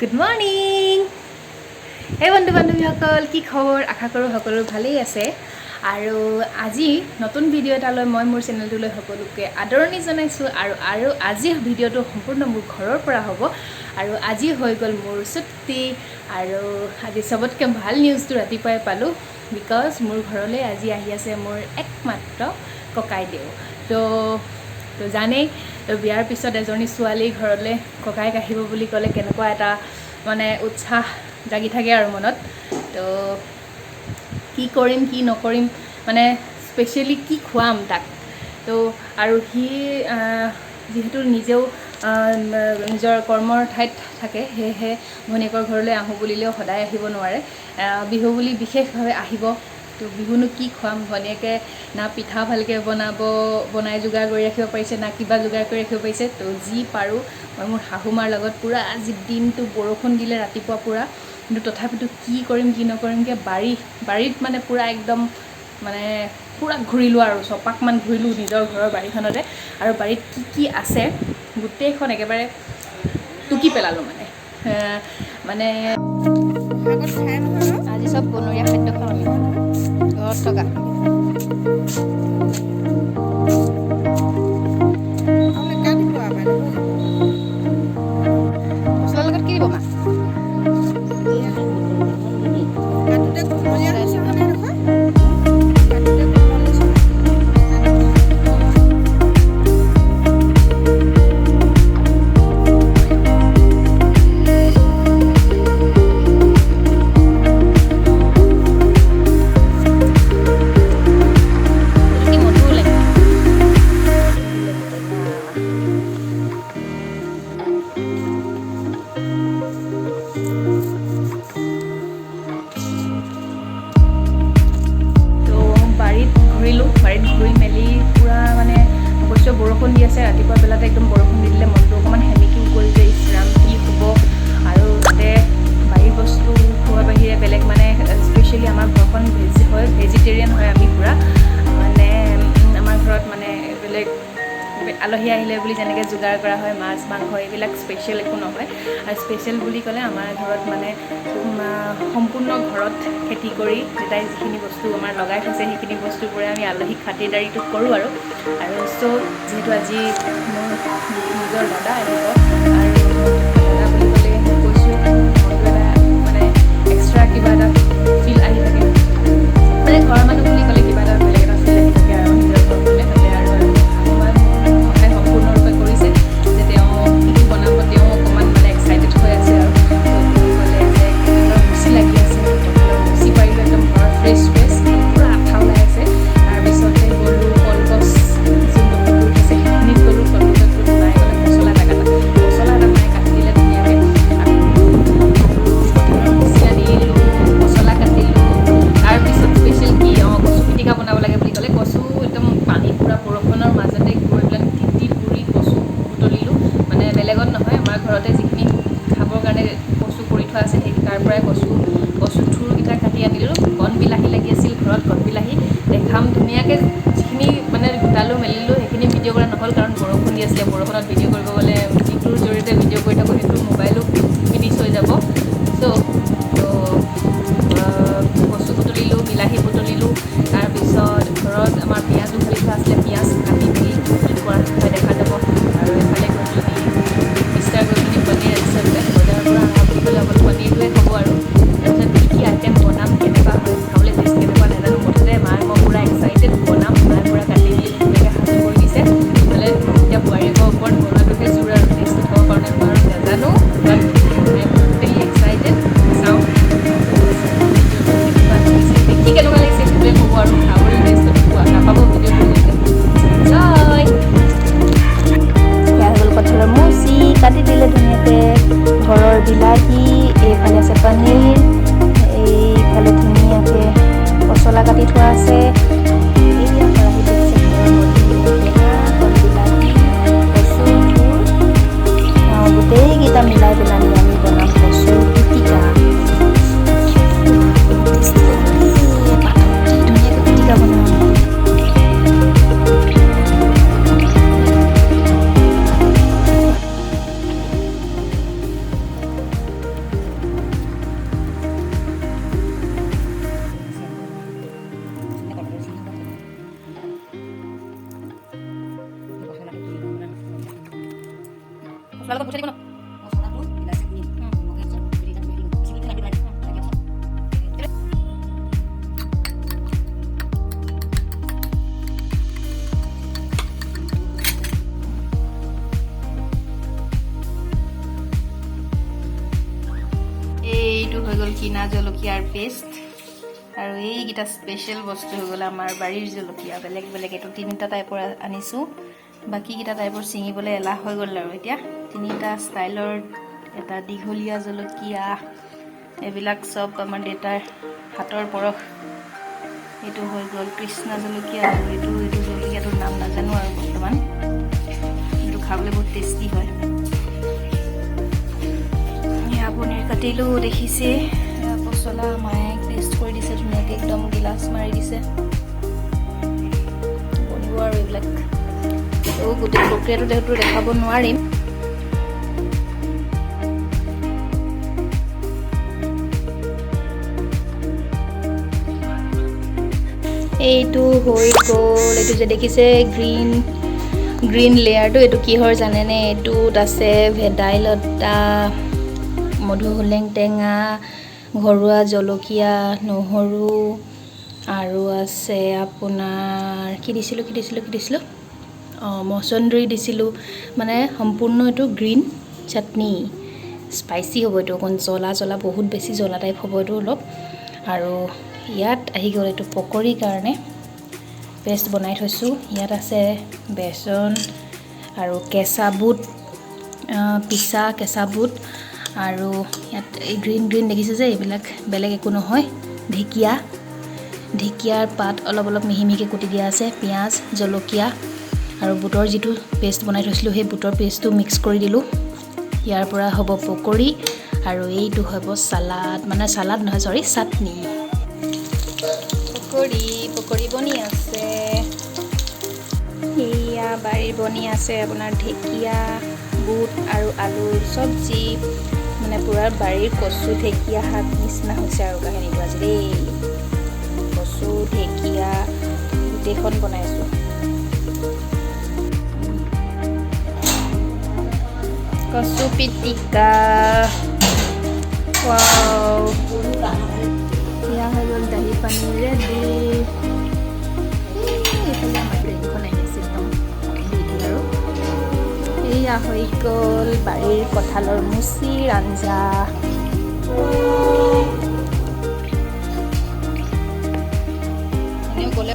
Good morning এই বন্ধু বান্ধৱীসকল, কি খবৰ? আশা কৰোঁ সকলো ভালেই আছে। আৰু আজি নতুন ভিডিঅ' এটালৈ মই মোৰ চেনেলটোলৈ সকলোকে আদৰণি জনাইছোঁ। আৰু আৰু আজিৰ ভিডিঅ'টো সম্পূৰ্ণ মোৰ ঘৰৰ পৰা হ'ব। আৰু আজি হৈ গ'ল মোৰ ছুটী। আৰু আজি চবতকৈ ভাল নিউজটো ৰাতিপুৱাই পালোঁ, because মোৰ ঘৰলৈ আজি আহি আছে মোৰ একমাত্ৰ ককাইদেউ। তো তো জানেই তো, বিয়াৰ পিছত এজনী ছোৱালীৰ ঘৰলৈ ককায়েক আহিব বুলি ক'লে কেনেকুৱা এটা মানে উৎসাহ জাগি থাকে আৰু মনত। তো কি কৰিম, কি নকৰিম, মানে স্পেচিয়েলি কি খুৱাম তাক। তো আৰু সি যিহেতু নিজেও নিজৰ কৰ্মৰ ঠাইত থাকে, সেয়েহে ভনীয়েকৰ ঘৰলৈ আহোঁ বুলিলেও সদায় আহিব নোৱাৰে। বিহু বুলি বিশেষভাৱে আহিব। তো বিহুনো কি খুৱাম? ভনীয়েকে না পিঠা ভালকৈ বনাই যোগাৰ কৰি ৰাখিব পাৰিছে, না কিবা যোগাৰ কৰি ৰাখিব পাৰিছে। তো যি পাৰোঁ মই মোৰ শাহুমাৰ লগত পূৰা আজি দিনটো বৰষুণ দিলে ৰাতিপুৱা পূৰা, কিন্তু তথাপিতো কি কৰিম কি নকৰিমকৈ বাৰীত মানে পূৰা একদম মানে পূৰা ঘূৰিলোঁ আৰু ছপাকমান ঘূৰিলোঁ নিজৰ ঘৰৰ বাৰীখনতে। আৰু বাৰীত কি কি আছে গোটেইখন একেবাৰে টুকি পেলালোঁ। মানে মানে আজি চব বনৰীয়া খাদ্য খাওঁ আমি ঘৰত থকা। পচলাৰ লগত কি দিব মা? কাটোতে কুমলীয়া হৈছে মানে এডোখৰ কাটোতে কোমল হৈছে। এইটো কি মধুৰ লাগে? তো বাৰীত ঘূৰিলোঁ, বাৰীত ঘূৰি মেলি পূৰা মানে অৱশ্যে বৰষুণ দি আছে ৰাতিপুৱা বেলাতে, একদম বৰষুণ দি দিলে মনটো অকণমান সেমেকিও গ'ল যে ইছ ৰাম, কি হ'ব। আৰু তাতে বাৰীৰ বস্তু খোৱাৰ বাহিৰে বেলেগ মানে স্পেচিয়েলি আমাৰ ঘৰখন ভেজ হয়, ভেজিটেৰিয়ান হয় আমি পূৰা। মানে আমাৰ ঘৰত মানে বেলেগ আলহী আহিলে বুলি যেনেকৈ যোগাৰ কৰা হয় মাছ মাংস এইবিলাক স্পেচিয়েল একো নহয়। আৰু স্পেচিয়েল বুলি ক'লে আমাৰ ঘৰত মানে সম্পূৰ্ণ ঘৰত খেতি কৰি দেউতাই যিখিনি বস্তু আমাৰ লগাই থৈছে, সেইখিনি বস্তুৰ পৰাই আমি আলহীক খাতিৰদাৰীটো কৰোঁ। আৰু আৰু চ' যিহেতু আজি মোৰ নিজৰ দাদা আহিব, আৰু দাদা বুলি ক'লে কৈছোঁৱে মনটো এটা মানে এক্সট্ৰা কিবা এটা ফিল আহি থাকে। মানে ঘৰৰ মানুহ বুলি ক'লে কিবা এটা বেলেগ এটা ফিল আহি থাকে আৰু নিজৰ ঘৰ তাতে। আৰু শাহুমাই মোৰ সহায় সম্পূৰ্ণৰূপে কৰিছে যে তেওঁ কি কি বনাব, তেওঁ অকণমান মানে এক্সাইটেড হৈ আছে। আৰু তো তেওঁ ক'লে যে কঁঠালৰ মুচি লাগি আছে, কঁঠালৰ মুচি পাৰিলোঁ, একদম ঘৰৰ ফ্ৰেছ ফ্ৰেছ পূৰা আঠা ওলাই আছে। তাৰপিছতে গ'লোঁ কলগছ যোনডোখৰত ৰুই থৈছে সেইখিনিত গ'লোঁ। কলগছত গ'লোঁ, মায়ে ক'লে পচলা এটা কাটা, পচলা এটা মায়ে কাটি দিলে ধুনীয়াকৈ। আৰু কঁঠালৰ মুচি আনিলোঁ, পচলা কাটিলোঁ। তাৰপিছত স্পেচিয়েল কি, অঁ, কচু পিটিকা বনাব লাগে বুলি ক'লে। কচু একদম পানী পূৰা বৰষুণৰ মাজতে গৈ পেলাই তিতি পুৰি কচু বুটলিলোঁ। মানে বেলেগত নহয়, আমাৰ ঘৰতে যিখিনি খাবৰ কাৰণে কচু কৰি থোৱা আছে, সেই তাৰ পৰাই কচু থোৰকেইটা কাটি আনিলোঁ। কণ বিলাহী লাগি আছিল ঘৰত, কণ বিলাহী দেখাম ধুনীয়াকৈ। যিখিনি মানে গোটালোঁ মেলিলোঁ সেইখিনি ভিডিঅ' কৰা নহ'ল, কাৰণ বৰষুণ দি আছিলে। বৰষুণত ভিডিঅ' কৰিব গ'লে যিটোৰ জৰিয়তে ভিডিঅ' কৰি থাকোঁ সেইটো মোবাইলো ফিনিছ হৈ যাব। চ' তো কচু বুটলিলোঁ, বিলাহী বুটলিলোঁ। তাৰপিছত ঘৰত আমাৰ পিঁয়াজো উঘালি থোৱা আছিলে, পিঁয়াজ কাটি মেলি কি কৰা হয় দেখা যাব। আৰু এইফালে গৈ পেলানি মিষ্টাৰ গৈ পিনি পনীৰ আনিছে বোলে বজাৰৰ পৰা। অহা বুলি ক'লে অকল পনীৰটোৱে হ'ব। আৰু তাৰপিছত কি কি আইটেম বনাম, কেনেকুৱা হয় খাবলৈ, টেষ্ট কেনেকুৱা নাজানো, মুঠতে মায়ে মই পূৰা এক্সাইটেড বনাম। মায়ে পূৰা কাটি মেলি ধুনীয়াকৈ সাজু কৰি দিছে। ইফালে এতিয়া বোৱাৰীয়েকৰ ওপৰত বনোৱাটোহে জোৰ আৰু টেষ্ট উঠাব পাৰোঁ নে নোৱাৰোঁ নাজানো, বাট I am totally excited. চাওঁ ভিডিঅ'টো কেনেকুৱা লাগিছে, দেখি কেনেকুৱা লাগিছে সেইটোৱে ক'ব, আৰু খাবলৈ টেষ্টটো পোৱা নাপাব ভিডিঅ'টো গ'লে। এনজয়। সেয়া হৈ গ'ল কঁঠালৰ মুচি, কাটি দিলে ধুনীয়াকৈ, ঘৰৰ বিলাহী, এইফালে আছে পনীৰ, এইফালে ধুনীয়াকৈ পচলা কাটি থোৱা আছে। এইয়া খৰাহিত দেখিছে ঘৰৰ মধুৰি টেঙা, কণ বিলাহী, কচু থোৰ, গোটেইকেইটা মিলাই পেলানি আমি বনাম কচুৰ পিটিকা। বহুত টেষ্টি লাগিব দেই, পাতত দি ধুনীয়াকৈ পিটিকা বনাম। এইটো হৈ গ'ল কিনা জলকীয়াৰ পেষ্ট আৰু এইকেইটা স্পেচিয়েল বস্তু হৈ গ'ল আমাৰ বাৰীৰ জলকীয়া। বেলেগ বেলেগ এইটো তিনিটা টাইপৰ আনিছোঁ, বাকীকেইটা টাইপৰ ছিঙিবলৈ এলাহ হৈ গ'ল। আৰু এতিয়া তিনিটা ষ্টাইলৰ, এটা দীঘলীয়া জলকীয়া, এইবিলাক চব আমাৰ দেউতাৰ হাতৰ পৰশ। এইটো হৈ গ'ল কৃষ্ণ জলকীয়া আৰু এইটো জলকীয়াটোৰ নাম নাজানো আৰু বৰ্তমান। এইটো খাবলৈ বহুত টেষ্টি হয়। এয়া পনীৰ কাটিলোঁ, দেখিছে। এয়া পচলা মায়ে পেষ্ট কৰি দিছে ধুনীয়াকৈ, একদম গিলাচ মাৰি দিছে। বনিব আৰু এইবিলাক। তো গোটেই প্ৰক্ৰিয়াটো যিহেতু দেখাব নোৱাৰিম। এইটো হৈ গ'ল। এইটো যে দেখিছে গ্ৰীণ গ্ৰীণ লেয়াৰটো, এইটো কিহৰ জানেনে? এইটোত আছে ভেদাইলতা, মধুসোলেং টেঙা, ঘৰুৱা জলকীয়া, নহৰু আৰু আছে আপোনাৰ কি দিছিলোঁ কি দিছিলোঁ কি দিছিলোঁ, অঁ, মচন্দৰী দিছিলোঁ। মানে সম্পূৰ্ণ এইটো গ্ৰীণ চাটনি, স্পাইচি হ'ব এইটো, অকণ জ্বলা জ্বলা, বহুত বেছি জ্বলা টাইপ হ'ব এইটো অলপ। আৰু ইয়াত আহি গ'ল এইটো পকৰীৰ কাৰণে পেষ্ট বনাই থৈছোঁ। ইয়াত আছে বেচন আৰু কেঁচা বুট, পিছা কেঁচা বুট। আৰু ইয়াত এই গ্ৰীণ গ্ৰীণ দেখিছে যে, এইবিলাক বেলেগ একো নহয়, ঢেকীয়া, ঢেকীয়াৰ পাত অলপ অলপ মিহি মিহিকৈ কুটি দিয়া আছে, পিঁয়াজ, জলকীয়া আৰু বুটৰ যিটো পেষ্ট বনাই থৈছিলোঁ, সেই বুটৰ পেষ্টটো মিক্স কৰি দিলোঁ। ইয়াৰ পৰা হ'ব পকৰী আৰু এইটো হ'ব চালাড, মানে চালাড নহয়, চৰি, চাটনি। পকৰী পকৰী বনি আছে। এয়া বাৰীৰ বনি আছে আপোনাৰ ঢেকীয়া, বুট আৰু আলুৰ চব্জি, মানে পূৰা বাৰীৰ কচু ঢেকীয়া শাক নিচিনা হৈছে আৰু কাহিনীটো আজি দেই। কচু ঢেকীয়া গোটেইখন বনাইছোঁ। কচু পিটিকা। ৱাও, এয়া হৈ গ'ল দহি পানীৰ ৰেডি। এইফালে আমাৰ ট্ৰেইনখন আহি আছে, একদম ৰেডি। আৰু এয়া হৈ গ'ল বাৰীৰ কঁঠালৰ মুচিৰ আঞ্জা। এনেও গ'লে